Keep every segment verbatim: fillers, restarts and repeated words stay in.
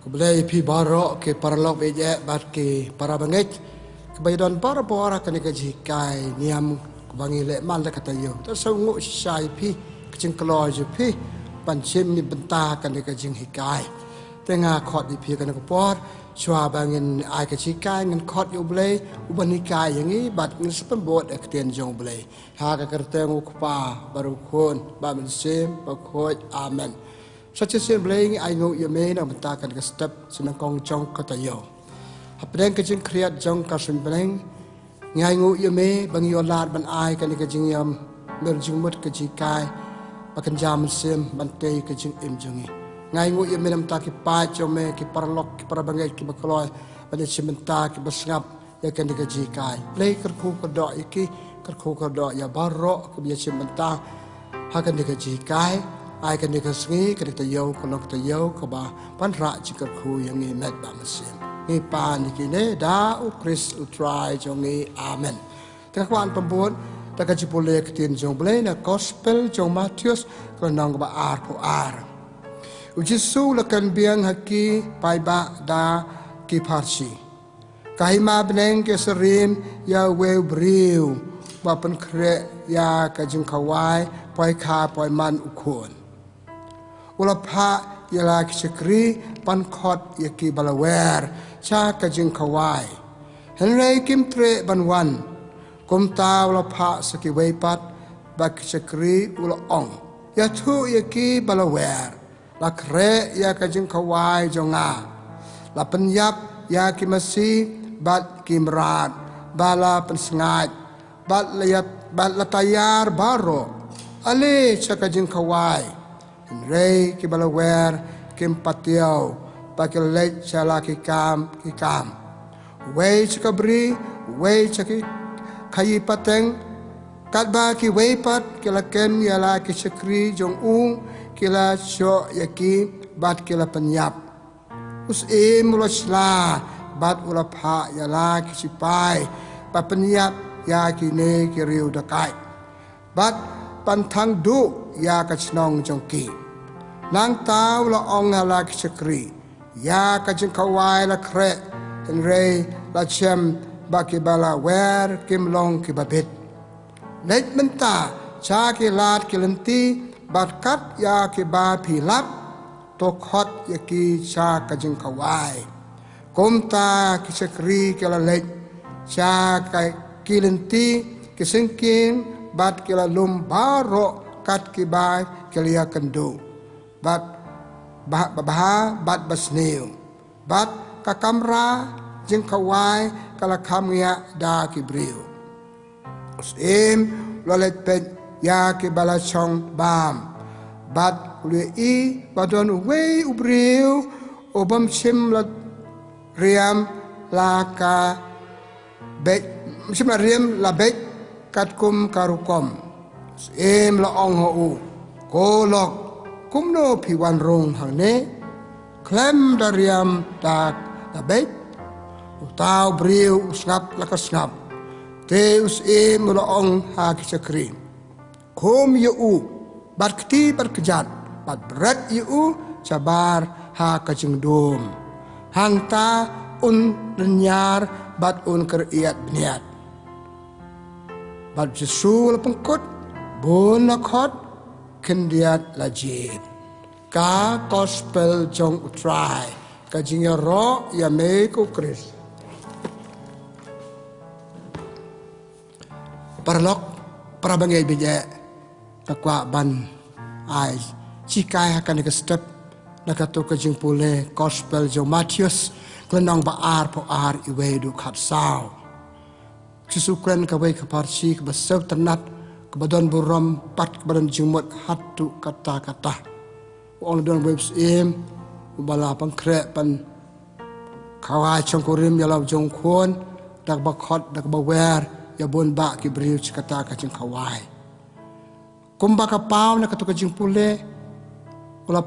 Khublei ïa phi baroh ki paralok baieit bad ki para bangeit kiba ïadon barabor ha kane ka jinghikai niam kaba ngi leh man la ka taïew. Te sngewnguh shisha ïa phi, ka jingkloi jong phi ban shim bynta ha kane ka jinghikai. Te nga khot ïa phi ha kane ka por, shuwa ba ngin ai ka jinghikai, ngin khot ïa U Blei uban hikai ïa ngi bad ngin sa pynbud ïa ka ktien jong U Blei. Ha ka kyrteng U Kpa bad U Khun bad U Mynsiem Bakhuid. Amen. Sa shisien Blei ngi ainguh ïa me na ka bynta kane ka step sha nyngkong jong ka taïew. Hapdeng ka jingkhriat jong ka suiñ bneng, ngi ainguh ïa me ba ngi ïoh lad ban ai kane ka jingïam, mer jingmut ka jinghikai ba kynja mynsiem ban tei ka jingim jong ngi. Ngi ainguh ïa me na ka bynta ki paid jong me, ki paralok, ki para bangeit kiba kloi ban ïashim bynta, kiba sngap ïa kane ka jinghikai. Blei kyrkhu kyrdoh ïa ki, kyrkhu kyrdoh ïa baroh kiba ïashim bynta ha kane ka jinghikai. Ai kane ka sngi, kane ka taïew ka long ka taïew kaba wanrah jingkyrkhu ïa ngi met bad mynsiem. Ngi pan ïa kine da U Khrist U Trai jong ngi. Amen. Te nga kwah ban pynbud da ka jingpule ka ktien jong U Blei na Gospel jong u Mathaios, ka lynnong kaba arphew ar. U Jisu u la kren biang ha ki paidbah da ki pharshi. Ka hima bneng ka ïasyriem ïa uwei u briew uba pynkhreh ïa ka jingkhawai poi kha poi man u khun. U la phah ïa la ki shakri ban khot ïa ki balawer sha ka jingkhawai, hynrei kim treh ban wan. Kumta u la phah sa kiwei pat bad ki shakri u la ong, ïathuh ïa ki balawer, la khreh ïa ka jingkhawai jong nga, la pynïap ïa ki masi bad ki mrad ba la pynsngaid, bad la ïat, bad la taiar baroh. Ale sha ka jingkhawai. Hynrei ki balawer kim patiaw ba ki la leit sha la ki kam ki kam, uwei sha ka bri, uwei sha ki khaïi pateng. Katba kiwei pat ki la kem ïa la ki shakri jong u, ki la shoh ïa ki bad ki la pynïap. U syiem u la shla bad u la phah ïa la ki shipai ban pynïap ïa kine ki riew dakaid bad ban thang duh ïa ka shnong jong ki. Nangta u la ong ha la ki shakri, ïa ka jingkhawai la khreh, hynrei la shem ba ki balawer kim long kiba bit. Leit mynta sha ki lad ki lynti bad kat ïa kiba phi lap, to khot ïa ki sha ka jingkhawai. Kumta ki shakri ki la leit sha ka, ki lynti, ki syngkien bad ki la lum baroh kat kiba ki la ïakynduh, bad ba, ba bha bad ba sniew. Bad ka kamra jingkhawai ka la kham ngiah da ki briew. U syiem u la leit peit ïa kiba la shong bam, bad u la ïohi ba don uwei u briew u bym shym la riam la ka beit, shym la riam la beit katkum ka rukom. U syiem u la ong ha u, ko lok, kumno phi wan rung hangne khlem da riam da ka beit? Uta u briew u sngap la ka sngap. Te u syiem u la ong ha ki shakri, khum ïa u bad kti bad kjat bad bret ïa u shabar ha ka jingdum. Hangta un lynñiar bad un kyriat bniat. Bad Jisu la pynkut, bun la khot, khyndiat la jied. Ka Gospel jong U Trai. Ka jingïaroh ïa me ko Khrist. Paralok, para bangeit baieit, nga kwah ban ai jinghikai ha kane ka step na kato ka jingpule Gospel jong u Mathaios, ka lynnong ba arphew ar, iwei haduh khatsaw. Jisu u kren kawei ka pharshi kaba sngewtynnat, kaba don burom bad kaba don jingmut haduh katta katta. U ong, la don uwei u syiem uba la pynkhreh ban khawai shongkurim ïa la u jong u khun, da kaba khot da kaba wer ïa bun bah ki briew sha kata ka jingkhawai. Kumba ka paw na kato ka jingpule, u la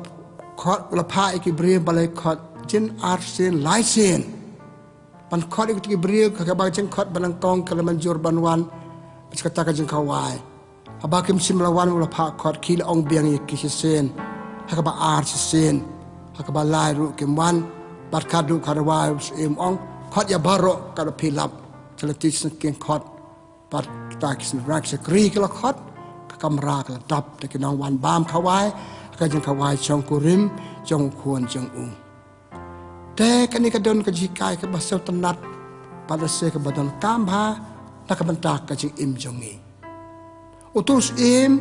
khot, u la phah ïa ki briew ba la khot jin arsien laisien ban khot ïa kito ki briew. Kaba jingkhot ba nyngkong ki la mynjur ban wan sha kata ka jingkhawai. Haba kim shym la wan, u la phah khot ki, la ong biang ïa ki shisien, ha kaba ar shisien, ha kaba lai ruh kim wan. Bad ka duk ka rwai u syiem ong, khot ïa baroh ka da phi lap. Te la tih syngkien khot. Bad kita ki synran ki shakri ki la khot, ka kamra ka la dap, te ki nang wan bam khawai, ka jingkhawai shongkurim jong u khun jong u. Te kane ka don ka jinghikai kaba sngewtynnat, bad lehse kaba donkam bha na ka bynta ka jingim jong ngi. Uto u syiem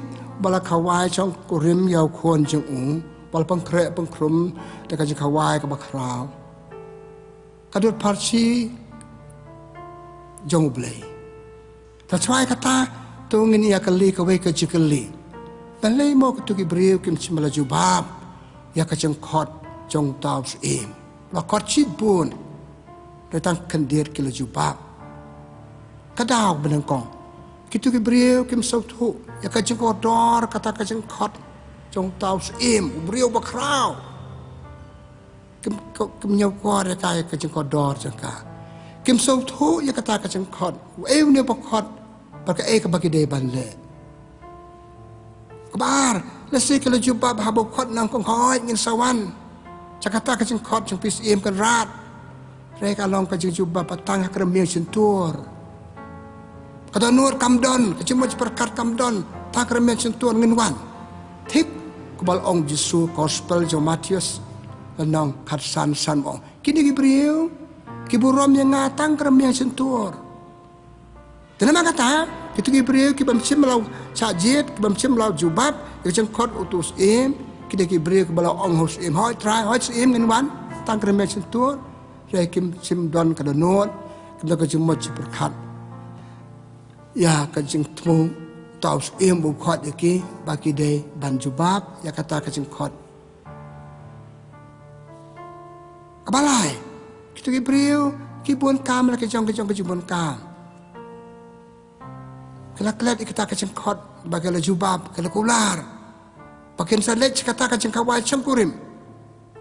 ba la khawai shongkurim ïa u khun jong u, ba la pynkhreh pynkhrum da ka jingkhawai kaba khraw, ka dur pharshi jong U Blei. Te shuwa kata, to ngin ïa kylli kawei ka jingkylli. Balei mo kito ki briew kim shym la jubab ïa ka jingkhot jong uta u syiem? La khot shibun, hynrei tang khyndiat ki la jubab. Ka daw ba nyngkong, kito ki briew kim sngewthuh ïa ka jingkordor kata ka jingkhot jong uta u syiem, u briew bakhraw. Kim, kim, kim ñiew kor ïa ka, ïa ka jingkordor jong ka. Kim sngewthuh ïa kata ka jingkhot. Uei une ba khot, bad kaei kaba ki dei ban leh. Kaba ar, lehse ki la jubab haba u khot nyngkong, hooid ngin sa wan sha kata ka jingkhot jong phi Syiem Kynrad. Hynrei ka long ka jingjubab ba tang ha ka rmiang shyntur. Ka dohnud kam don, ka jingmut jingpyrkhat kam don, tang ka rmiang shyntur ngin wan. Thik kumba la ong Jisu, Gospel jong Mathaios, lynnong khatsan, san ong, kine ki briew ki burom ïa nga tang ka rmiang shyntur. Te namar kata, kito ki briew ki bym shym la shah jied, ki bym shym la jubab ïa ka jingkhot uto u syiem, kine ki briew kiba la ong ha u syiem, hooid Trai, hooid syiem ngin wan, tang ka rmiang shyntur. Hynrei kim shym don ka dohnud, kim don ka jingmut jingpyrkhat ïa ka jingthmu uta u syiem ba u khot ïa ki, ba ki dei ban jubab ïa kata ka jingkhot. Kaba lai, kito ki briew ki bun kam la ki jong, ki jong, ki jingbun kam. Ki la klet ïa kata ka jingkhot, ba ki la jubab, ki la kular ba kin sa leit sha kata ka jingkhawai shongkurim.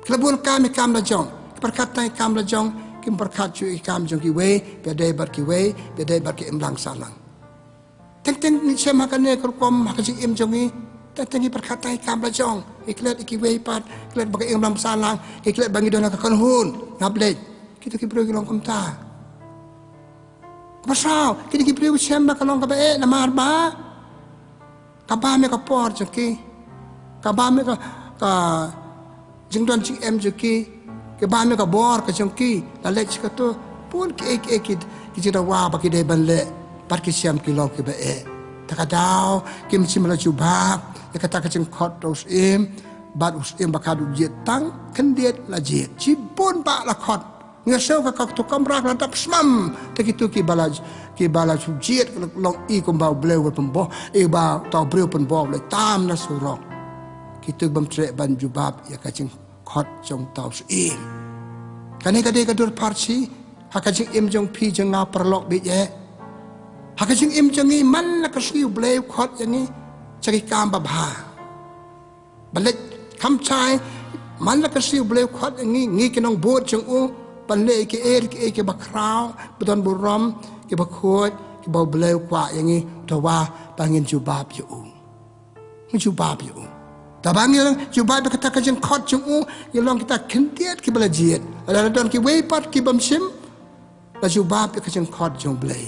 Ki la bun kam ïa ki kam la jong, ki pyrkhat tang ïa ki kam la jong, kim pyrkhat shuh ïa ki kam jong kiwei, ba dei bad kiwei, ba dei bad ki imlang sahlang. Teng teng ngi shem ha kane ka rukom ha ka jingim jong ngi, teng teng ngi pyrkhat tang ïa ki kam la jong, ngi klet ïa kiwei pat, klet ba ka imlang sahlang, ngi klet ba ngi don ha ka kynhun, ngap leit. Kito ki briew ki long kumta. Kaba saw, kine ki briew ki shem ba ka long kaba eh namar ba ka bam ïa ka por jong ki, ka bam ïa ka, ka jingdon jingem jong ki, ka bam ïa ka bor ka jong ki, la leit sha kato, bun kiei kiei ki, ki jingdawa ba ki dei ban leh, bad ki shem ki long kiba eh. Te ka daw, kim shym la jubab ïa kata ka jingkhot uta u syiem, bad u syiem ba khadduh jied tang khyndiat la jied. Shibun ba la khot. Ngi sngew ka, ka, kato kamra ka la dap smam. Te kito kiba la, kiba la shu jied, long i kumba u blei u pynbor, i ba uta u briew pynbor u leit tam na surok. Kito bym treh ban jubab ïa ka jingkhot jong uta u syiem. Kane ka dei ka dur pharshi ha ka jingim jong phi jong nga paralok bad eh. Ha ka jingim jong ngi man la ka sngi u Blei u khot ïa ngi sha ki kam babha. Ba leit kham shai, man la ka sngi u Blei u khot ïa ngi, ngi ki nongbud jong u, ban leh kiei kiei kiba khraw, ba don burom, kiba khuid, kiba u Blei u kwah ïa ngi, u dawa ba ngin jubab ïa u. Ngin jubab ïa u. Te ba ngi jubab ïa kata ka jingkhot jong u, ngi long kita khyndiat kiba la jied. Lada don kiwei pat ki bym shym la jubab ïa ka jingkhot jong u Blei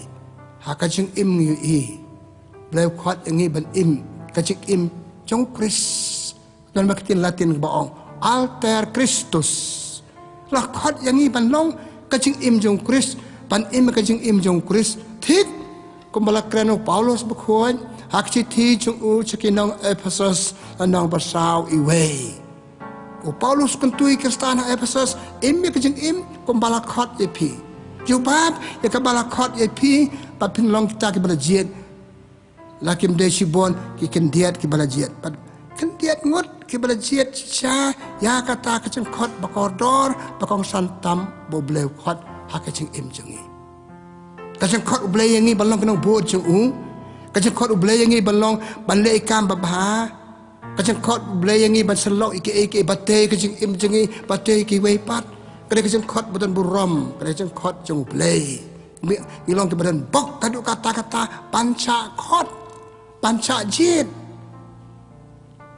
ha ka jingim ngi ïohi. U Blei u khot ïa ngi ban im ka jingim jong u Khrist. Don ba ka ktien Latin kaba ong alter Christus. La khot ïa ngi ban long ka jingim jong u Khrist, ban im ka jingim jong u Khrist. Thik kumba la kren u Paulus bakhuid ha ka shithi jong u sha ki nong Ephesus, nong ba saw iwei. U Paulus kyntu ïa ki Khristan ha Ephesus, im ïa ka jingim kumba la khot ïa phi. Jubab ïa kaba la khot ïa phi, ba phin long kita kiba la jied. La kim dei shibun ki khyndiat kiba la jied. Bad khyndiat ngut kiba la jied shisha ïa kata ka jingkhot ba kordor, ba kongsan tam ba u Blei u khot ha ka jingim jong ngi. Ka jingkhot u Blei ïa ngi ban long ki nongbud jong u. Ka jingkhot u Blei ïa ngi ban long, ban leh ki kam babha. Ka jingkhot u Blei ïa ngi ban sylloh ïa kiei kiei, ba tei ka jingim jong ngi, ba tei kiwei pat. Ka dei ka jingkhot ba don burom, ka dei ka jingkhot jong u Blei. Ngi, ngi long kiba don bok haduh katta katta ban shah khot, ban shah jied.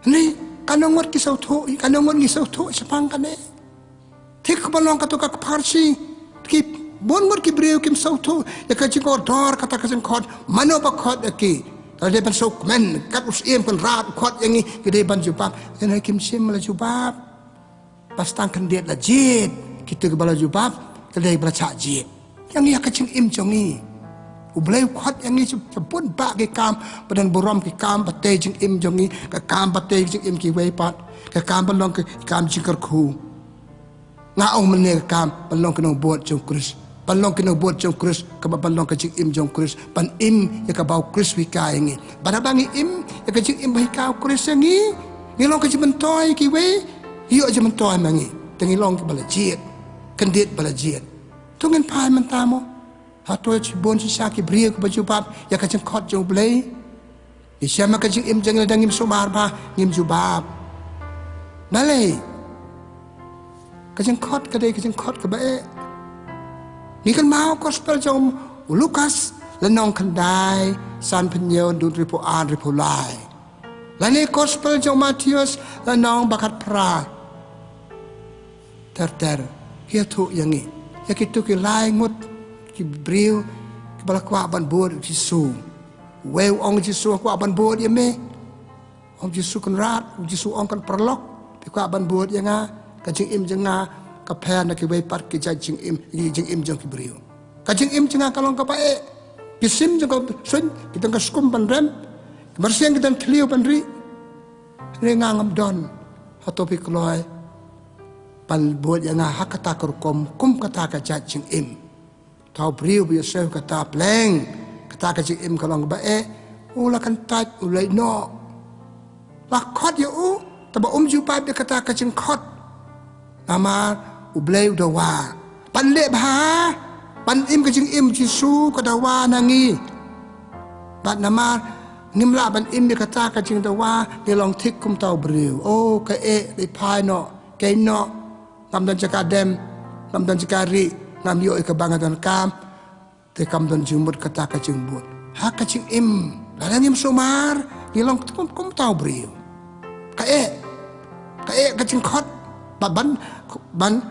Ni, katno ngut ki sngewthuh, katno ngut ngi sngewthuh shaphang kane. Te kaba long kato ka kpar shi, ki bun ngut ki briew kim sngewthuh ïa ka jingkordor kata ka jingkhot, mano ba khot ïa ki. Ka la dei ban sngewkmen, kat u Syiem Kynrad u khot ïa ngi, ki dei ban jubab. Hynrei kim shym la jubab. Ba tang khyndiat la jied, kito kiba la jubab, ka dei ba la shah jied. Ïa ngi ïa ka jingim jong ngi. U Blei u khot ïa ngi sha, sha bun bah ki kam ba don burom, ki kam ba tei jingim jong ngi, ka kam ba tei jingim kiwei pat, ka kam ba long ki kam jingkyrkhu. Nga ong mynne ka kam ban long ki nongbud jong u Khrist, ban long ki nongbud jong u Khrist, kaba ban long ka jingim jong u Khrist, ban im ïa kaba u Khrist u hikai ïa ngi. Bad haba ngi im ïa ka jingim ba hikai u Khrist ïa ngi, ngi long ka jingmyntoi ïa kiwei, ïoh jingmyntoi ma ngi. Te ngi long kiba la jied, khyndiat ba la jied. To ngin phai mynta mo. Hato shibun shisha ki briew kiba jubab ïa ka jingkhot jong u Blei? Ngi shem ha ka jingim jong ngi lada ngim sumar bha, ngim jubab. Balei? Ka jingkhot ka dei ka jingkhot kaba eh. Ngi kynmaw gospel jong u Lukas, lynnong khyndai, san phew hynñiew, dkhot hynriewphew ar, hynriewphew lai. Lane gospel jong u Mathaios, lynnong ba khatphra. Ter ter, ki ïathuh ïa ngi ïa kito ki lai ngut ki briew kiba la kwah ban bud ïa u Jisu. Uwei u ong, Jisu, nga kwah ban bud ïa me. Ong Jisu, Kynrad, u Jisu u ong, kan paralok, phi kwah ban bud ïa nga, ka jingim jong nga ka pher na kiwei pat ki jait jingim, ki jingim jong ki briew. Ka jingim jong nga ka long kaba eh. Ki sim jong ka suiñ ki don ka skum ban rem, ki mynsiem ki don thliew ban rieh. Hynrei nga ngam don. Hato phi kloi ban bud ïa nga ha kata ka rukom, kum kata ka jait jingim? Uta u briew ba ïohsngew kata, pleng kata ka jingim ka long kaba eh, u la kyntait, u leit noh. La khot ïa u, tangba um jubab ïa kata ka jingkhot. Namar u Blei u dawa ban leh bha, ban im ka jingim u Jisu, ka dawa na ngi. Bad namar ngim lah ban im ïa kata ka jingdawa, ngi long thik kum uta u briew. Oh, ka eh, dei phai noh, kei noh. Ngam don jaka dem, ngam don jaka rieh, ngam ïoh ïa kaba nga donkam. Te kam don jingmut kata ka jingbud ha ka jingim. Lada ngim sumar, ngi long kum, kum uta u briew. Ka eh, ka eh ka jingkhot, ba ban, ban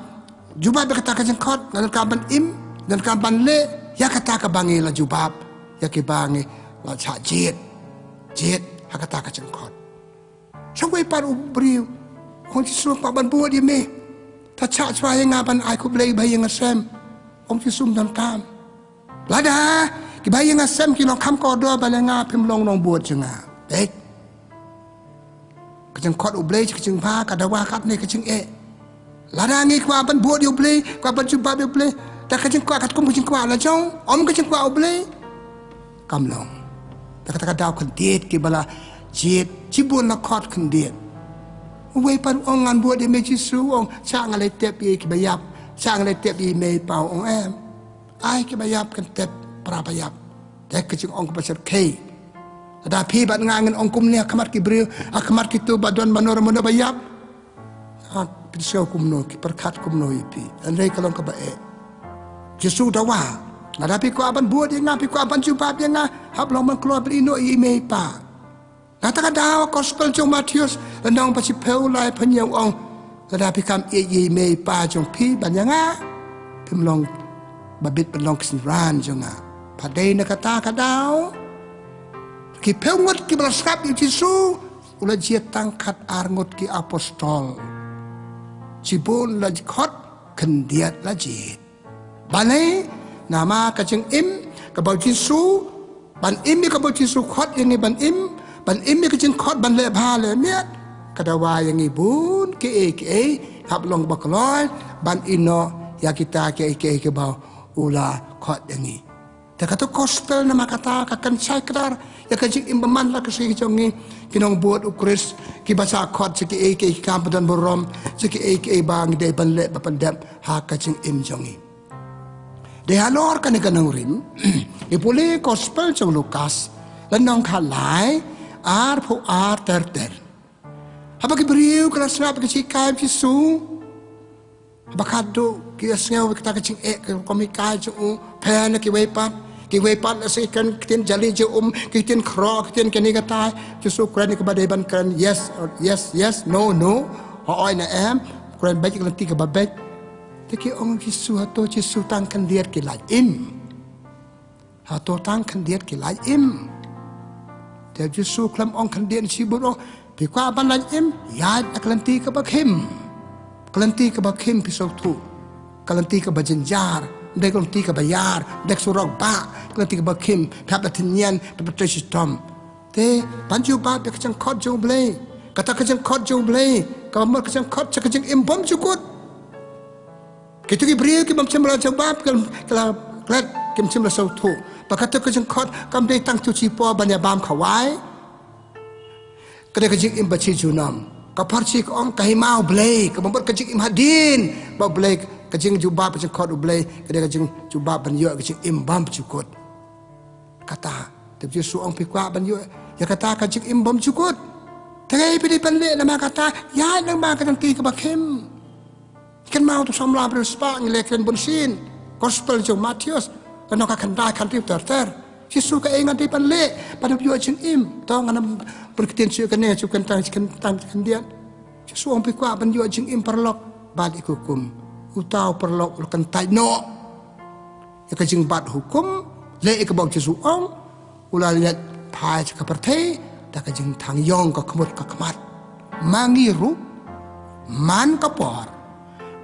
jubab ïa kata ka jingkhot, nga donkam ban im, nga donkam ban leh ïa kata kaba ngi la jubab ïa kiba ngi la shah jied, jied ha kata ka jingkhot. Sha uwei pat u briew, ong Jisu, nga kwah ban bud ïa me. Ta shah shuwa ïa nga ban ai khublei ba ïa nga sem. Ong Jisu, ym donkam. Lada kiba ïa nga sem ki long kham kordor ban ïa nga, phim long nongbud jong nga. Beit. Ka jingkhot u Blei ka jingbha, ka dawa katne ka jingeh. Lada ngi kwah ban bud ïa u Blei, kwah ban jubab ïa u Blei, da ka jingkwah katkum ka jingkwah la jong, ym ka jingkwah u Blei, kam long. Da kata ka daw khyndiat kiba la jied, shibun la khot khyndiat. Uwei pat u ong, ngan bud ïa me Jisu, u ong, shah nga leit tep ïa kiba ïap, shah nga leit tep ïa i mei i pa, u ong em. Ai kiba ïap kin tep para ba ïap. Te ka jingong kaba shyrkhei. Lada phi bad nga ngin ong kumne ha khmat ki briew, ha khmat kito ba don mano mano ba ïap, ha, phin sngew kumno, ki pyrkhat kumno ïa phi? Hynrei ka long kaba eh. Jisu u dawa. Lada phi kwah ban bud ïa nga, phi kwah ban jubab ïa nga, hap long ban kloi ban ïehnoh ïa i mei i pa. Kata ka daw, gospel jong u Mathaios, lynnong ba shiphew lai, phew hynñiew, ong, lada phi kam ïeit ïa i mei i pa jong phi ban ïa nga, phim long ba bit ban long ki synran jong nga. Pat dei na kata ka daw, ki phew ngut kiba la sngap ïa u Jisu, u la jied tang khatar ngut ki apostol. Shibun la khot, khyndiat la jied. Balei? Namar ka jingim kaba u Jisu, ban im ïa kaba u Jisu khot ïa ngi ban im, ban im ïa ka jingkhot ban leh bha leh miat, ka dawa ïa ngi bun kiei kiei, hap long ba kloi ban ïehnoh ïa kita kiei kiei kiba u la khot ïa ngi. Te kato gospel namar kata ka kynshai kdar ïa ka jingim bymman la ka sngi jong ngi ki nongbud u Khrist, kiba shah khot sha kiei kiei ki kam ba don burom, sha kiei kiei ba ngi dei ban leh ba pyndep ha ka jingim jong ngi. Dei halor kane ka nongrim, ngi pule gospel jong u Lukas, lynnong khatlai, arphew ar, ter ter. Haba ki briew ki la sngap ïa ka jinghikai u Jisu, haba khadduh ki ïohsngew ïa kata ka jingeh, ka rukom hikai jong u, pher na kiwei pat, kiwei pat la sngewkren ktien jali jaum, ki ktien khraw, ki ktien kane katai. U Jisu u kren ïa kaba dei ban kren, yes, yes, yes, no, no. Hooid ne em, kren beit ïa ka lynti kaba beit. Te ki ong Jisu, hato Jisu tang khyndiat ki lait im? Hato tang khyndiat ki lait im? Te Jisu khlem ong khyndiat, shibun ong, phi kwah ban lait im, ïaid na ka lynti kaba khim. Ka lynti kaba khim phi sngewthuh. Ka lynti kaba jynjar, ym dei ka lynti kaba ïar, ym dei ka surok bah, ka lynti kaba khim, phi hap da thynnian, phi hap da trei shitom. Te ban jubab ïa ka jingkhot jong U Blei. Kata ka jingkhot jong U Blei ka mut ka jingkhot sha ka jingim bymjukut. Kito ki briew ki bym shym la jubab, ki la, ki la klet, kim shym la sngewthuh ba kata ka jingkhot kam dei tang shu shipor ban ïa bam khawai. Ka dei ka jingim ba shi junom. Ka pharshi ka ong ka hima U Blei, ka mut ka jingim hadien bad U Blei, ka jingjubab ka jingkhot U Blei ka dei ka jingjubab ban ïoh ka jingim bymjukut. Kata, te Jisu ong phi kwah ban ïoh ïa kata ka jingim bymjukut. Te kaei phi dei ban leh namar kata, ïaid lyngba ka lynti kaba khim. Kynmaw u samla ba riewspah, ngi leh kren bunsien. Gospel jong u Mathaios, lynnong ka khyndai, khadhynriew ter ter. Jisu, kaei nga dei ban leh ban ïoh jingim? To ngan ym pynkyntiew shuh ïa kane, shu kyntang, shu kyntang, shu khyndiat. Jisu ong phi kwah ban ïoh jingim paralok, bat ïa ki hukum. Uta u paralok u la kyntait noh ïa ka jingbat hukum, leh ïa kaba u Jisu ong, u la leit phai sha ka pyrthei da ka jingthang ïong ka khmut ka khmat. Ma ngi ruh, man ka por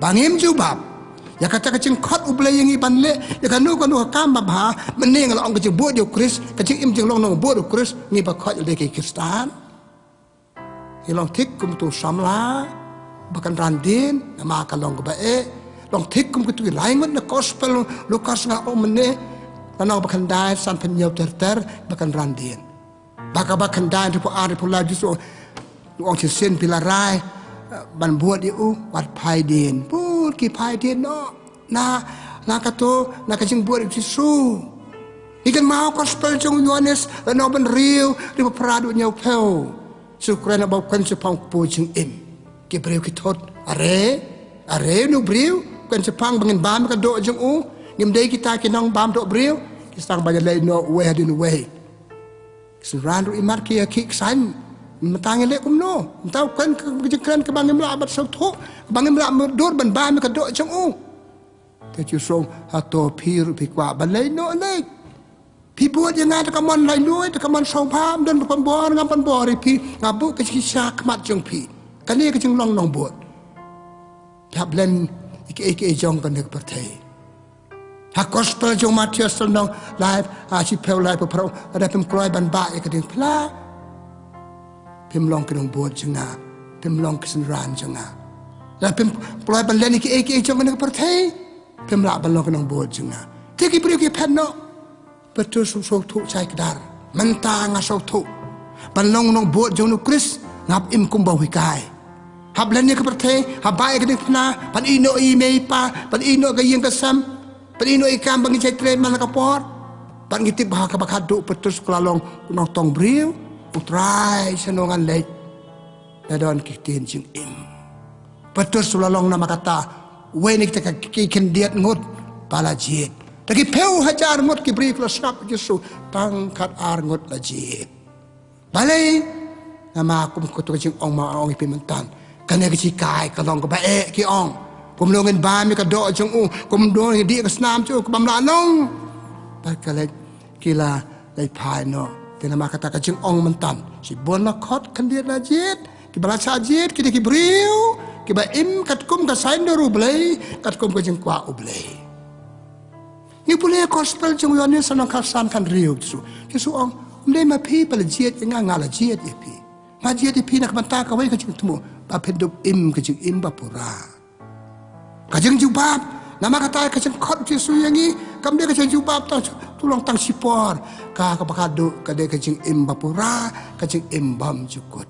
ba ngim jubab ïa kata ka jingkhot U Blei ïa ngi ban leh ïa kano kano ka kam ba bha, mynne nga la ong ka jingbud ïa U Khrist, ka jingim jinglong nongbud U Khrist, ngi ba khot ïa lade ki Khristan. Ngi long thik kum utu u samla ba kynran dien, namar ka long kaba eh. Long thik kum kitu ki lai ngut na gospel Lukas nga ong mynne, lynnong ba khyndai, san, phew, hynñiew ter ter, ba kynran dien. Ba ka ba khyndai, hynriewphew ar, hynriewphew lai, Jisu u ong shisien phi la rai, eh, ban bud ïa u, wat phai dien. Bun ki phai dien noh na, na kato, na ka jingbud ïa u Jisu. Ngi kynmaw gospel jong u Ïoannis, lynnong ba hynriew, hynriewphew phra haduh hynñiewphew. Jisu kren ïa uba u kren shaphang u kpu jingim. Ki briew ki thut, are, are une u briew u kren shaphang ba ngin bam ïa ka doh jong u. Ngim dei kita ki nongbam dohbriew. Ki sdang ban ïaleh noh uwei hadien uwei. Ki synran ruh imat ki ïa ki ksain. Mynta ngin leh kumno? Mynta u kren ka jingkren kaba ngim lah ban sngewthuh, kaba ngim lah mutdur ban bam ïa ka doh jong u. Te Jisu u ong, hato phi ruh phi kwah ban leit noh? Leit. Phi bud ïa nga da ka mon laitluid, da ka mon sngewbha, ym don ba pynbor, ngam pynbor ïa phi. Nga buh ka jingshisha ha khmat jong phi. Kane ka jinglong nongbud. Phi hap len ïa kiei kiei jong kane ka pyrthei. Ha gospel jong u Mathaios lynnong lai, ah, shiphew, laiphew phra, lada phim kloi ban bah ïa ka diengphna, phim long ki nongbud jong nga, phim long ki synran jong nga. Lada phim kloi ban len ïa kiei kiei jong kane ka pyrthei, phim lah ban long ki nongbud jong nga. Te ki briew ki phet noh. Petrus u sngewthuh shai kdar. Mynta nga sngewthuh ban long nongbud jong u Khrist, nga hap im kumba u hikai. Hap len ïa ka pyrthei, hap bah ïa ka diengphna, ban ïehnoh ïa i mei i pa, ban ïehnoh ïa ka ïing ka sem, ban ïehnoh ïa ka kam ba ngi shait trei man la ka por. Bad ngi tip ba ha kaba khatduh u Petrus u la long u nongtong briew, u Trai, shano ngan leit? La don ki ktien jingim. Petrus u la long namar kata uwei na kita ki khyndiat ngut ba la jied. Da ki phew hajar ngut ki briew ki la sngap ïa u Jisu, tang khatar ngut la jied. Balei? Namar kum kato ka jingong ma ong ïa phi mynta, kane ka jinghikai ka long kaba eh, ki ong. Kumno ngin bam ïa ka doh jong u, kumno ngin dih ïa ka snam jong u, ka bym lah long. Bad ka leit, ki la leit phai noh. Te namar kata ka jingong mynta, shibun la khot, khyndiat la jied. Kiba la shah jied ki dei ki briew kiba im katkum ka saiñdur U Blei, katkum ka jingkwah U Blei. Ngi pule gospel jong u Ïoannis lynnong khatsan, khathynriew, Jisu, Jisu ong, ym dei ma phi ba la jied ïa nga, nga la jied ïa phi. Nga jied ïa phi na ka bynta kawei ka jingthmu, ba phin dup im ka jingim ba pura. Ka jingjubab, namar kata ka jingkhot Jisu ïa ngi kam dei ka jingjubab tang, to long tang shipor. Ka, kaba khatduh ka dei ka jingim ba pura, ka jingim bymjukut.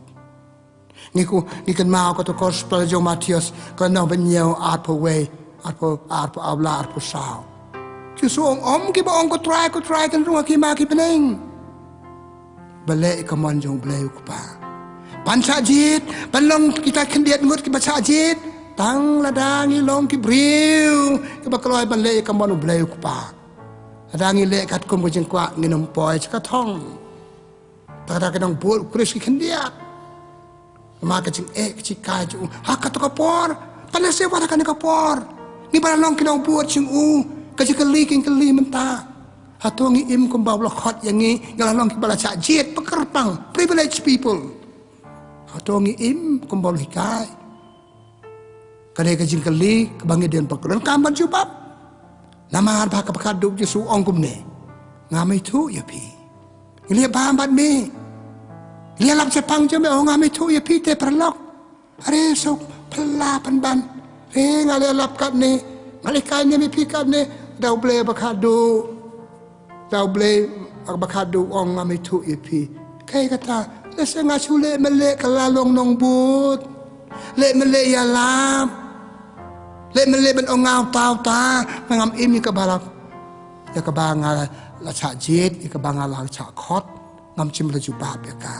Ngi ku, ngi kynmaw kato ka gospel jong u Mathaios, ka lynnong ba hynñiew, arphew wei, arphew, arphew, arphew saw. Jisu ong, ym kiba ong ko Trai, ko Trai kin rung ha ki hima ki bneng, ba leh ïa ka mon jong U Blei U Kpa. Ban shah jied, ban long kita khyndiat ngut kiba shah jied, tang lada ngi long ki briew kiba kloi ban leh ïa ka mon U Blei U Kpa. Lada ngi leh katkum ka jingkwah, ngin ym poi sha ka thong. Te kata ki nongbud u Khrist ki khyndiat. Namar ka jingeh, ka jinghikai jong u ha kato ka por. Pynlehse wat ha kane ka por. Ngi ba la long ki nongbud jong u, ka jingkylli ki kylli mynta. Hato ngi im kumba u la khot ïa ngi, ngi la long kiba la shah jied, ba kyrpang, privileged people. Hato ngi im kumba u la hikai. Ka dei ka jingkylli kaba ngi dei ban pyrkhat, donkam ban jubab. Namar ba ha kaba khatduh u Jisu u ong kumne, ngam ithuh ïa phi. Ngi la ïa bam bad me, ngi la ïa lap shaphang jong me, oh, ngam ithuh ïa phi te paralok. Are suk phylla pynban. Re nga la ïa lap katne, nga la ïa kai niam ïa phi katne. Da U Blei ba khatduh, da U Blei ba khatduh u ong ngam ithuh ïa phi. Kaei kata? Lehse nga shu leh mynleh ka la long nongbud, leh mynleh ïalap, leh mynleh ban ong nga uta uta, nga ngam im ïa kaba la, ïa kaba nga la shah jied, ïa kaba nga la shah khot. Ngam shym la jubab ïa ka.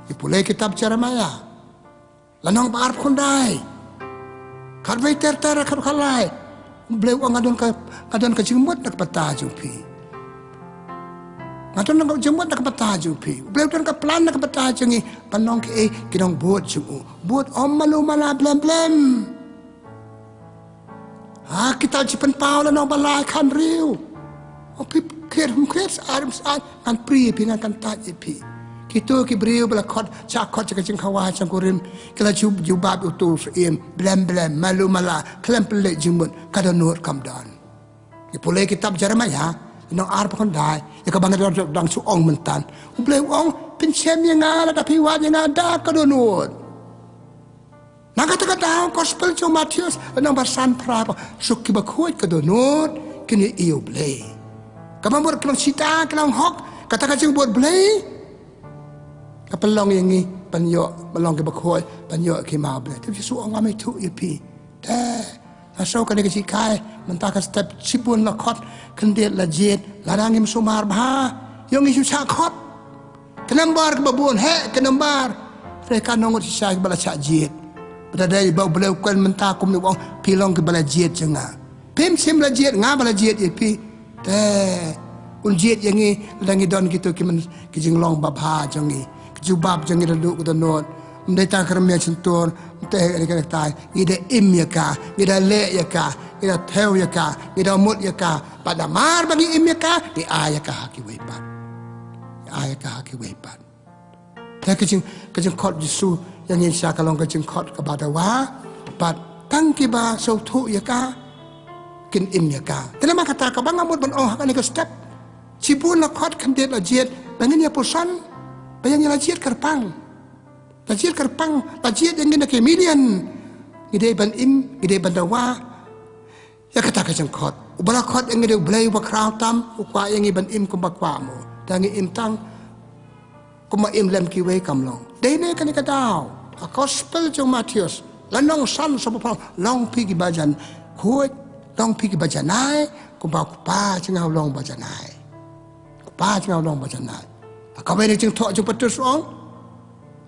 Ngi pule kitab Jeremaïah, lynnong ba arphew khyndai, khatwei ter ter, khat khatlai. U Blei u ong nga don ka, nga don ka jingmut na ka bynta jong phi. Nga don ka jingmut na ka bynta jong phi. U Blei u don ka plan na ka bynta jong ngi, ban long kiei? Ki nongbud jong u. Bud ym malu mala blem blem. Ha kita Jingpynpaw lynnong ba lai khathynriew, ong phi, khriat hum khriat, syaid hum syaid, ngan prie ïa phi, ngan kyntait ïa phi. Kito ki briew ba la khot, shah khot sha ka jingkhawai shongkurim, ki la ju, jubab ïa uto u syiem, blem blem, malu mala, khlem pynleit jingmut, ka dohnud kam don. Ngi pule kitab Jeremaïah, lynnong arphew khyndai, ïa kaba nga dang, dang shu ong mynta. U Blei u ong, pynshem ïa nga lada phi wad ïa nga da ka dohnud. Na kata ka daw, Gospel jong u Mathaios, lynnong ba sanphew phra, suk kiba khuid ka dohnud kin ïohi ïa U Blei. Kaba mut ki long shisha, ki long hok, kata ka jingbud Blei ka pynlong ïa ngi ban ïoh, ban long kiba khuid, ban ïoh ki ma U Blei. Te U Jisu u ong ngam ithuh ïa phi. Te nga sngew kane ka jinghikai mynta ka step, shibun la khot, khyndiat la jied, lada ngim sumar bha, ïoh ngi shu shah khot. Ka nambar kaba bun, heh, ka nambar. Hynrei katno ngut shisha kiba la shah jied? Ba da dei ba U Blei u kren mynta kumne, u ong phi long kiba la jied jong nga. Phim shym la jied, nga ba la jied ïa phi. Te un jied ïa ngi lada ngi don kito ki myn, ki jinglong babha jong ngi, ki jubab jong ngi da duh ka dohnud. Ym dei tang ka rmiang shyntur, ym dei ka dei ka dei, ngi da im ïa ka, ngi da leh ïa ka, ngi da thew ïa ka, ngi da mut ïa ka. Bad namar ba ngi im ïa ka, ngi ai ïa ka ha kiwei pat. Ngi ai ïa ka ha kiwei pat. Te ka jing, ka jingkhot Jisu ïa ngi shisha ka long ka jingkhot kaba dawa, bad tang kiba sngewthuh ïa ka kin im ïa ka. Te namar kata kaba nga mut ban ong ha kane ka step, shibun la khot, khyndiat la jied, ba ngin ïa puson ba ïa ngi la jied kyrpang. La jied kyrpang, la jied ïa ngi na ki million. Ngi dei ban im, ngi dei ban dawa ïa kata ka jingkhot. Uba la khot ïa ngi dei U Blei uba khraw tam, u kwah ïa ngi ban im kumba kwah mo. Te ngi im tang kumba im lem kiwei, kam long. Dei ne kane ka daw, ha Gospel jong u Mathaios, lynnong san, sawphew phra, long phi kiba jan khuid, long phi kiba janai, kumba u Kpa jong nga u long ba janai. U Kpa jong nga u long ba janai. Ha kawei na ka jingthoh jong u Petrus u ong,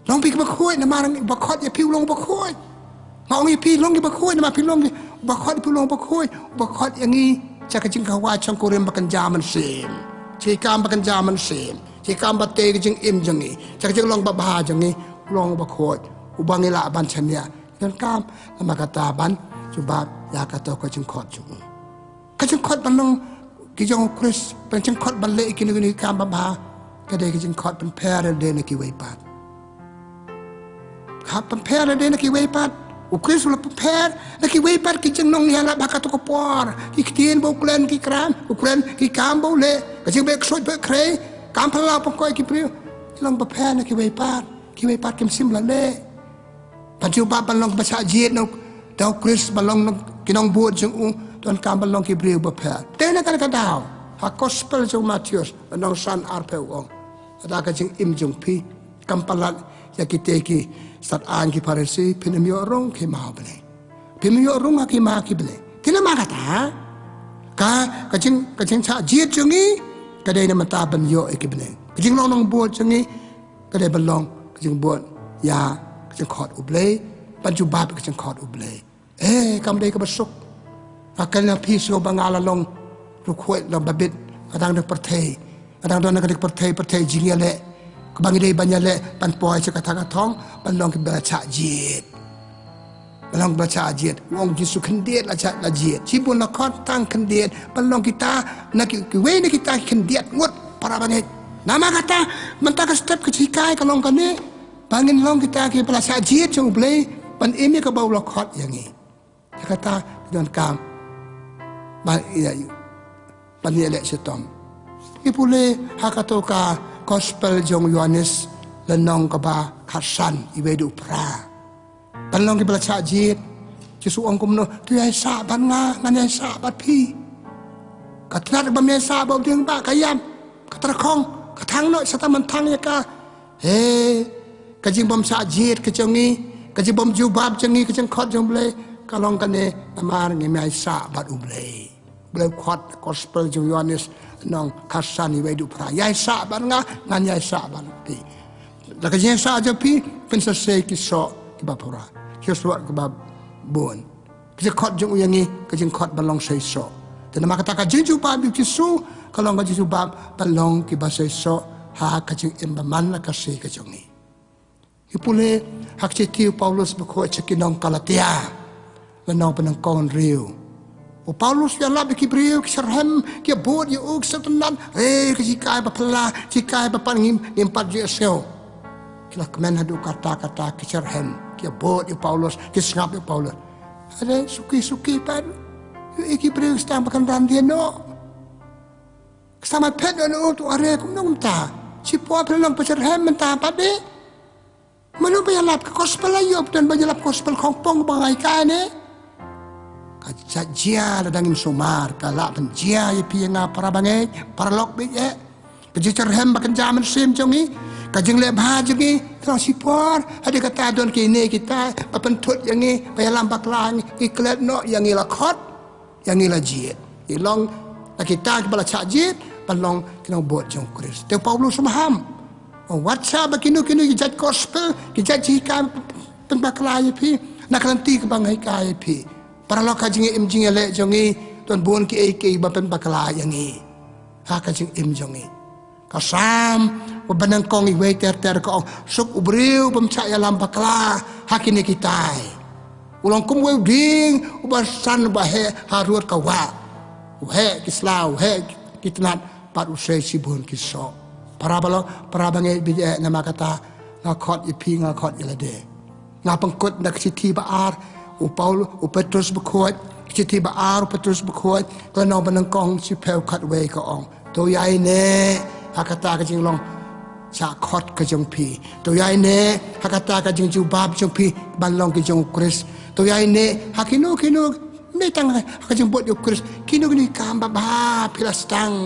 long phi kiba khuid namar uba khot ïa phi u long uba khuid. Nga ong ïa phi long kiba khuid namar phi long ki, uba khot ïa phi u long uba khuid. Uba khot ïa ngi sha ka jingkhawai shongkurim ba kynja mynsiem, sha ki kam ba kynja mynsiem, sha ki kam ba tei ka jingim jong ngi, sha ka jinglong babha jong ngi, u long uba khuid, uba ngi lah ban shaniah. Donkam namar kata ban jubab ïa kato ka jingkhot jong u. Ka jingkhot ban long ki jong u Khrist, ban jingkhot ban leh kine kine ki kam babha, ka dei ka jingkhot pynpher lade na kiwei pat. Ka pynpher lade na kiwei pat. U Khrist u la pynpher na kiwei pat ki jinglongïalap ha kato ka por, ki ktien ba u kren, ki kram, u kren, ki kam ba u leh, ka jingbeh ksuid beh khrei, kam phyllaw pynkoit ki briew, ki long pynpher na kiwei pat. Kiwei pat kim shym la leh. Ban jubab ban long ba shah jied na u, da u Khrist, ban long ki nongbud jong u, donkam ban long ki briew bapher. Te na kane ka daw, ha Gospel jong u Mathaios, lynnong san, arphew, u ong, lada ka jingim jong phi kam palat ïa kite ki stad aiñ ki Pharisi, phin ym ïoh rung ha ki ma U Blei. Phim ïoh rung ha ki ma ki Blei. Te namar kata, ka, ka jing, ka jingshah jied jong ngi ka dei na bynta ban ïoh ïa ki bneng. Ka jinglong nongbud jong ngi ka dei ban long ka jingbud ïa ka jingkhot U Blei, ban jubab ïa ka jingkhot U Blei. Eh, kam dei kaba suk. Nga kren ïa phi shuh ba nga la long rukhuid, long babit, nga dang da pyrthei, nga dang don ha ka pyrthei, pyrthei jingïaleh, kaba ngi dei ban ïaleh, ban poi sha kata ka thong, ban long kiba la shah jied. Ban long ba la shah jied. U ong Jisu khyndiat la shah la jied. Shibun la khot tang khyndiat. Ban long kita na ki, kiwei na kita ki khyndiat ngut para bangeit. Namar kata mynta ka step ka jinghikai ka long kane. Ba ngin long kita kiba la shah jied jong U Blei ban im ïa kaba u la khot ïa ngi. Ïa kata don kam ban ïa ban ïa leh shitom. Ngi pule ha kato ka gospel jong u Ïoannis lynnong kaba khatsan, iwei haduh phra. Ban long kiba la shah jied. Jisu ong kumno, to ïai sah bad nga, ngan ïai sah bad phi. Ka tnat ba me sah ba u dieng ba ka ïap, ka tyrkhong, ka thang noh, Satan man thang ïa ka. He, ka jingbym shah jied ka jong ngi, ka jingbym jubab jong ngi, ka jingkhot jong U Blei ka long kane, namar ngim ïai sah bad U Blei. U Blei u khot, gospel jong u Ïoannis lynnong khatsan, iwei haduh phra. Ïai sah bad nga, ngan ïai sah bad phi. La ka jingsah jong phi, phin sa sei ki soh kiba pura, ki soh kiba bun. Ka jingkhot jong u ïa ngi, ka jingkhot ban long seisoh. Te namar kata ka jingjubab ïa u Jisu ka long ka jingjubab ban long kiba seisoh ha ka jingim ba man la ka sei ka jong ngi. Ngi pule ha ka shithi u Paulus bakhuid sha ki nong Galatia, lynnong banyngkong hynriew. U Paulus u ïalap ïa ki briew ki shitrhem, ki bud ïa u, ki sngewtynnat, eh, ka jinghikai ba phylla, jinghikai ba pan ngim, ngim pat ju ïohsngew. Ki la kmen haduh katta katta, ki shitrhem, ki bud ïa u Paulus, ki sngap ïa u Paulus. Are suki suki pat. Ïohi ki briew ki sdang ba kynran dien noh. Ki sdang ban phet noh na u, to are kumno kumta. Shipor phi la long ba shitrhem mynta pat de. Mano ba ïalap ka gospel, la ïoh don ba ïalap gospel khongpong ba ngi hikai ne. Ka jia, jia lada ngim sumar, ka lah ban jia ïa phi ïa nga para bangeit, paralok baieit. Ka jingshitrhem ba kynja mynsiem jong ngi, ka jingleh bha jong ngi, ka long shipor, hadien kata don kine kita ba pynthut ïa ngi, ba ïalam bakla ïa ngi, ngi klet noh ïa ngi la khot, ïa ngi la jied. Ngi long na kita kiba la shah jied ban long ki nongbud jong u Khrist. Te u Paulus u maham. Wat sha ba kino kino ki jait gospel, ki jait jinghikai pynbakla ïa phi, na ka lynti kaba nga hikai ïa phi. Paralok, ha jingim jingïaleh jong ngi don bun kiei kiei ba pynbakla ïa ngi ha ka jingim jong ngi. Ka Salm banyngkong, iwei ter ter ka ong, suk u briew bym shah ïalam bakla ha kine kitai. U long kum uwei u dieng uba san, uba heh harud ka wah. U heh ki sla, u heh ki tnat, bad u sei shibun ki soh. Para balok, para bangeit baieit, namar kata nga khot ïa phi, nga khot ïa lade. Nga pynkut na ka shithi ba ar u Paul, u Petrus bakhuid, ka shithi ba ar u Petrus bakhuid, ka lynnong banyngkong, shiphew khatwei ka ong, to ïaineh ha kata ka jinglong shah khot ka jong phi. To ïaineh ha kata ka jingjubab jong phi ban long ki jong u Khrist. To ïaineh ha kino kino, ym dei tang ha ka jingbud ïa u Khrist, kino kino ki kam babha phi la sdang.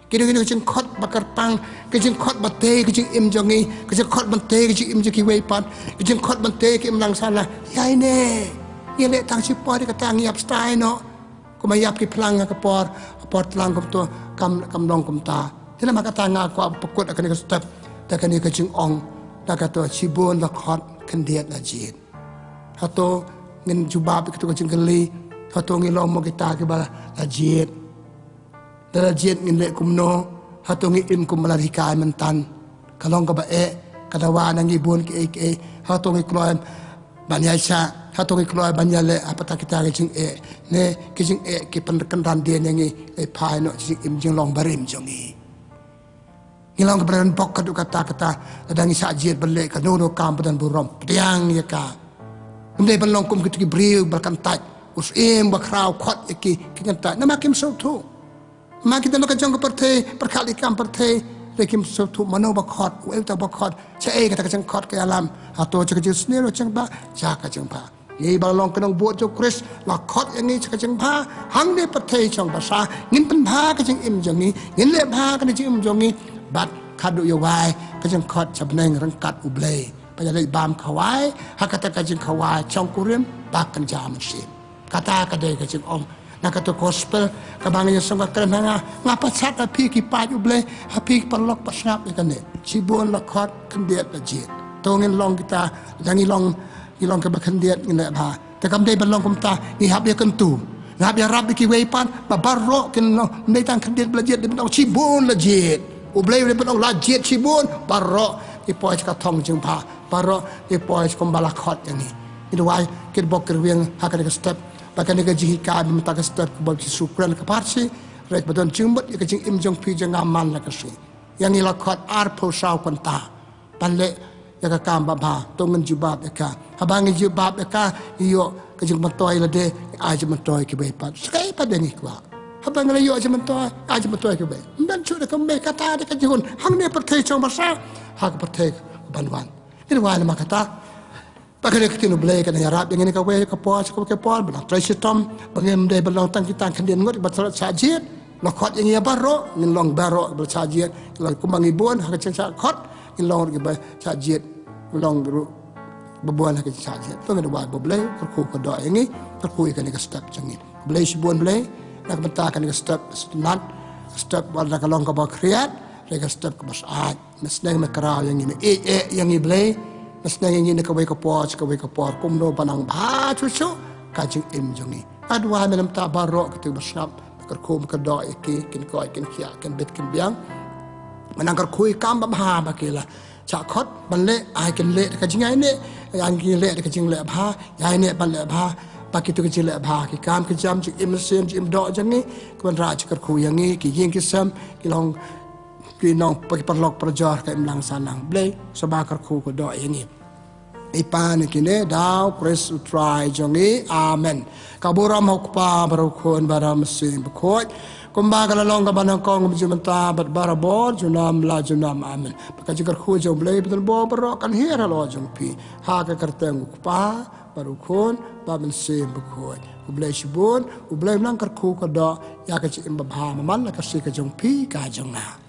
Kino kino ki jingkhot ba kyrpang, ki jingkhot ba tei ka jingim jong ngi, ki jingkhot ban tei ka jingim jong kiwei pat, ki jingkhot ban tei ka imlang sahlang. Ïaineh. Ïaleh tang shipor, hadien kata ngi ïap stai noh. Kumba ïap ki phlang ha ka por, ha por tlang kumto, kam, kam long kumta. Te namar kata nga kwah pynkut ha kane ka step da kane ka jingong, da kato, shibun la khot, khyndiat la jied. Hato ngin jubab ïa kato ka jingkylli, hato ngi long mo kita kiba la jied? Lada la jied ngin leh kumno? Hato ngi im kumba la hikai mynta? Ka long kaba eh, ka dawa na ngi bun kiei kiei. Hato ngi kloi ban ïaishah, hato ngi kloi ban ïaleh ha kata kita ki jingeh, ne ki jingeh ki pynkynran dien ïa ngi, eh, phai noh jingim jinglong barim jong ngi. Ngi long kiba don bok haduh katta katta, lada ngi shah jied ban leh kano kano ka kam ba don burom, pdiang ïa ka. Ym dei ban long kum kito ki briew ba kyntait, u syiem ba khraw khot ïa ki, ki kyntait. Namar kim sngewthuh. Namar ki don ha ka jong ka pyrthei, pyrkhat ïa ka kam pyrthei, hynrei kim sngewthuh mano ba khot, uei uta ba khot, shaei kata ka jingkhot ka ïalam. Hato sha ka jingsniew, sha ka jingbha, sha ka jingbha. Ngi ba long ki nongbud jong u Khrist, la khot ïa ngi sha ka jingbha. Hangne pyrthei shong basa, ngin pynbha ka jingim jong ngi, ngin leh bha ka jingim jong ngi. Bad khadduh ïa wai ka jingkhot sha bneng ryngkat U Blei, ba ïaleit bam khawai ha kata ka jingkhawai shongkurim ba kynja mynsiem. Kata ka dei ka jingong na kato gospel kaba nga ïasong ka kren ha nga. Nga pynsad ha phi ki paid U Blei, ha phi ki paralok, ba sngap ïa kane. Shibun la khot, khyndiat la jied. To ngin long kita, lada ngi long, ngi long kiba khyndiat, ngin leh bha. Te kam dei ban long kumta, ngi hap ïakyntu, ngi hap ïarap ïa kiwei pat ba baroh kin long. Ym dei tang khyndiat ba la jied, dei ban long shibun la jied. U Blei u dei ban long la jied shibun. Baroh ngi poi sha ka thong jingbha, baroh ngi poi sha kumba la khot ïa ngi. Ngi duwai, ki bok ki rwiang ha kane ka step, ba kane ka jinghikai mynta ka step kaba u Jisu u kren ka pharshi, hynrei kaba don jingmut ïa ka jingim jong phi jong nga man la ka sngi. Ïa ngi la khot arphew saw kynta ban leh ïa ka kam babha, to ngin jubab ïa ka. Haba ngi jubab ïa ka, ngi ïoh ka jingmyntoi lade, ngi ai jingmyntoi kiwei pat. Sa kaei pat de ngi kwah? Haba ngi la ïoh jingmyntoi, ai jingmyntoi kiwei. Ym don shuh da ka mei, kata de ka jinghun hangne pyrthei shong basa, ha ka pyrthei kaban wan. Ngi duwai namar kata. Ba ka dei ka ktien U Blei kan ïarap ïa ngi ha kawei ka por sha kawei ka por, ba nang trei shitom, ba ngim dei ban long tang ki tang khyndiat ngut ba la shah jied. La khot ïa ngi baroh, ngin long baroh ba la shah jied. Ngi long kumba ngi bun ha ka jingshah khot, ngin long ruh kiba shah jied. Ngin long ruh ba bun ha ka jingshah jied. To ngin duwai ba U Blei kyrkhu kyrdoh ïa ngi, kyrkhu ïa kane ka step jong ngi. Blei shibun Blei, na ka bynta kane ka step sngewtynnat, ka step wat la ka long kaba khriat, hynrei ka step kaba syaid. Me sneng me kraw ïa ngi, me ïeit ïa ngi Blei. Me sneng ïa ngi na kawei ka por sha kawei ka por, kumno ban nang bha shuh shuh ka jingim jong ngi. Nga duwai me namar baroh kito ba sngap, me kyrkhu me kyrdoh ïa ki, kin koit kin khiah, kin bit kin biang. Me nang kyrkhu ïa ka kam babha ba ki la shah khot ban leh, ai kin leh da ka jingïaineh, ai kin leh da ka jingleh bha, ïaineh ban leh bha. Ba kito ki jingleh bha, ki kam ki jam jingim mynsiem, jingim doh jong ngi, ki wanrah jingkyrkhu ïa ngi, ki ïing ki sem, ki long ki nong, ki paralok parajor ka imlang sahlang. Blei, sngewbha kyrkhu kyrdoh ïa ngi. I pan kine da u Khrist u Trai jong ngi. Amen. Ka burom ha u Kpa bad u Khun bad u Mynsiem Bakhuid, kumba ka la long kaba nyngkong, kumjuh mynta bad barabor, junom la junom. Amen. Ba ka jingkyrkhu jong U Blei ba don bor baroh kan hiar halor jong phi, ha ka kyrteng u Kpa bad u Khun bad u Mynsiem Bakhuid. U Blei shibun, U Blei u nang kyrkhu kyrdoh ïa ka jingim babha, man la ka sngi ka jong phi ka jong nga.